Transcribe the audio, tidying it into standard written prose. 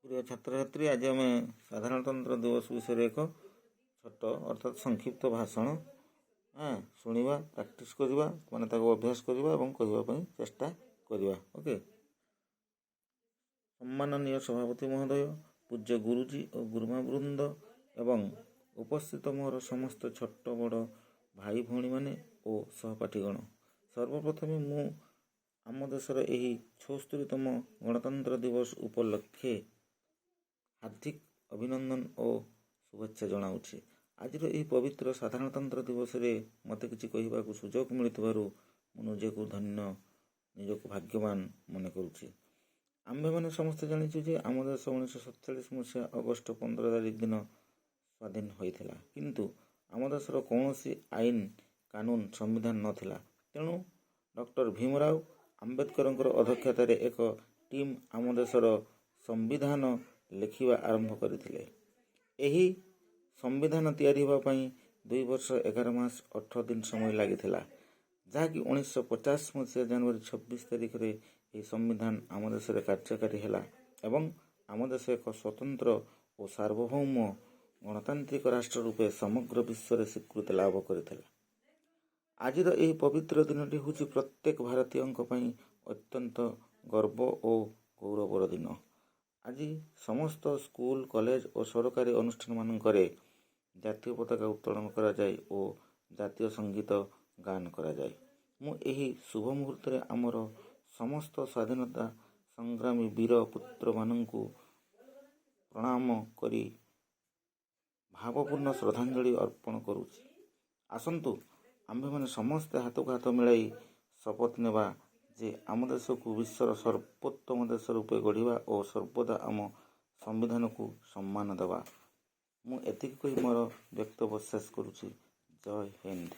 ପ୍ରିୟ ଛାତ୍ରଛାତ୍ରୀ, ଆଜି ଆମେ ସାଧାରଣତନ୍ତ୍ର ଦିବସ ବିଷୟରେ ଏକ ଛୋଟ ଅର୍ଥାତ୍ ସଂକ୍ଷିପ୍ତ ଭାଷଣ ଶୁଣିବା, ପ୍ରାକ୍ଟିସ୍ କରିବା, ମାନେ ତାକୁ ଅଭ୍ୟାସ କରିବା ଏବଂ କହିବା ପାଇଁ ଚେଷ୍ଟା କରିବା। ଓକେ। ସମ୍ମାନନୀୟ ସଭାପତି ମହୋଦୟ, ପୂଜ୍ୟ ଗୁରୁଜୀ ଓ ଗୁରୁମା ବୃନ୍ଦ ଏବଂ ଉପସ୍ଥିତ ମୋର ସମସ୍ତ ଛୋଟ ବଡ଼ ଭାଇ ଭଉଣୀମାନେ ଓ ସହପାଠୀଗଣ, ସର୍ବପ୍ରଥମେ ମୁଁ ଆମ ଦେଶର ଏହି 76ତମ ଗଣତନ୍ତ୍ର ଦିବସ ଉପଲକ୍ଷେ ହାର୍ଦ୍ଦିକ ଅଭିନନ୍ଦନ ଓ ଶୁଭେଚ୍ଛା ଜଣାଉଛି। ଆଜିର ଏହି ପବିତ୍ର ସାଧାରଣତନ୍ତ୍ର ଦିବସରେ ମୋତେ କିଛି କହିବାକୁ ସୁଯୋଗ ମିଳିଥିବାରୁ ମୁଁ ନିଜକୁ ଧନ୍ୟ, ନିଜକୁ ଭାଗ୍ୟବାନ ମନେ କରୁଛି। ଆମ୍ଭେମାନେ ସମସ୍ତେ ଜାଣିଛୁ ଯେ ଆମ ଦେଶ 1947 ମସିହା ଅଗଷ୍ଟ 15 ତାରିଖ ଦିନ ସ୍ୱାଧୀନ ହୋଇଥିଲା। କିନ୍ତୁ ଆମ ଦେଶର କୌଣସି ଆଇନ କାନୁନ, ସମ୍ବିଧାନ ନଥିଲା। ତେଣୁ ଡକ୍ଟର ଭୀମରାଓ ଆମ୍ବେଦକରଙ୍କର ଅଧ୍ୟକ୍ଷତାରେ ଏକ ଟିମ୍ ଆମ ଦେଶର ସମ୍ବିଧାନ ଲେଖିବା ଆରମ୍ଭ କରିଥିଲେ। ଏହି ସମ୍ବିଧାନ ତିଆରି ହେବା ପାଇଁ 2 ବର୍ଷ 11 ମାସ 18 ଦିନ ସମୟ ଲାଗିଥିଲା, ଯାହାକି 1950 ମସିହା ଜାନୁଆରୀ 26 ତାରିଖରେ ଏହି ସମ୍ବିଧାନ ଆମ ଦେଶରେ କାର୍ଯ୍ୟକାରୀ ହେଲା ଏବଂ ଆମ ଦେଶ ଏକ ସ୍ୱତନ୍ତ୍ର ଓ ସାର୍ବଭୌମ ଗଣତାନ୍ତ୍ରିକ ରାଷ୍ଟ୍ର ରୂପେ ସମଗ୍ର ବିଶ୍ୱରେ ସ୍ୱୀକୃତି ଲାଭ କରିଥିଲା। ଆଜିର ଏହି ପବିତ୍ର ଦିନଟି ହେଉଛି ପ୍ରତ୍ୟେକ ଭାରତୀୟଙ୍କ ପାଇଁ ଅତ୍ୟନ୍ତ ଗର୍ବ ଓ ଗୌରବର ଦିନ। ଆଜି ସମସ୍ତ ସ୍କୁଲ, କଲେଜ ଓ ସରକାରୀ ଅନୁଷ୍ଠାନମାନଙ୍କରେ ଜାତୀୟ ପତାକା ଉତ୍ତୋଳନ କରାଯାଏ ଓ ଜାତୀୟ ସଙ୍ଗୀତ ଗାନ କରାଯାଏ। ମୁଁ ଏହି ଶୁଭ ମୁହୂର୍ତ୍ତରେ ଆମର ସମସ୍ତ ସ୍ୱାଧୀନତା ସଂଗ୍ରାମୀ ବୀର ପୁତ୍ରମାନଙ୍କୁ ପ୍ରଣାମ କରି ଭାବପୂର୍ଣ୍ଣ ଶ୍ରଦ୍ଧାଞ୍ଜଳି ଅର୍ପଣ କରୁଛି। ଆସନ୍ତୁ, ଆମ୍ଭେମାନେ ସମସ୍ତେ ହାତକୁ ହାତ ମିଳାଇ ଶପଥ ନେବା ଯେ ଆମ ଦେଶକୁ ବିଶ୍ୱର ସର୍ବୋତ୍ତମ ଦେଶ ରୂପେ ଗଢ଼ିବା ଓ ସର୍ବଦା ଆମ ସମ୍ବିଧାନକୁ ସମ୍ମାନ ଦେବା। ମୁଁ ଏତିକି କହି ମୋର ବକ୍ତବ୍ୟ ଶେଷ କରୁଛି। ଜୟ ହିନ୍ଦ।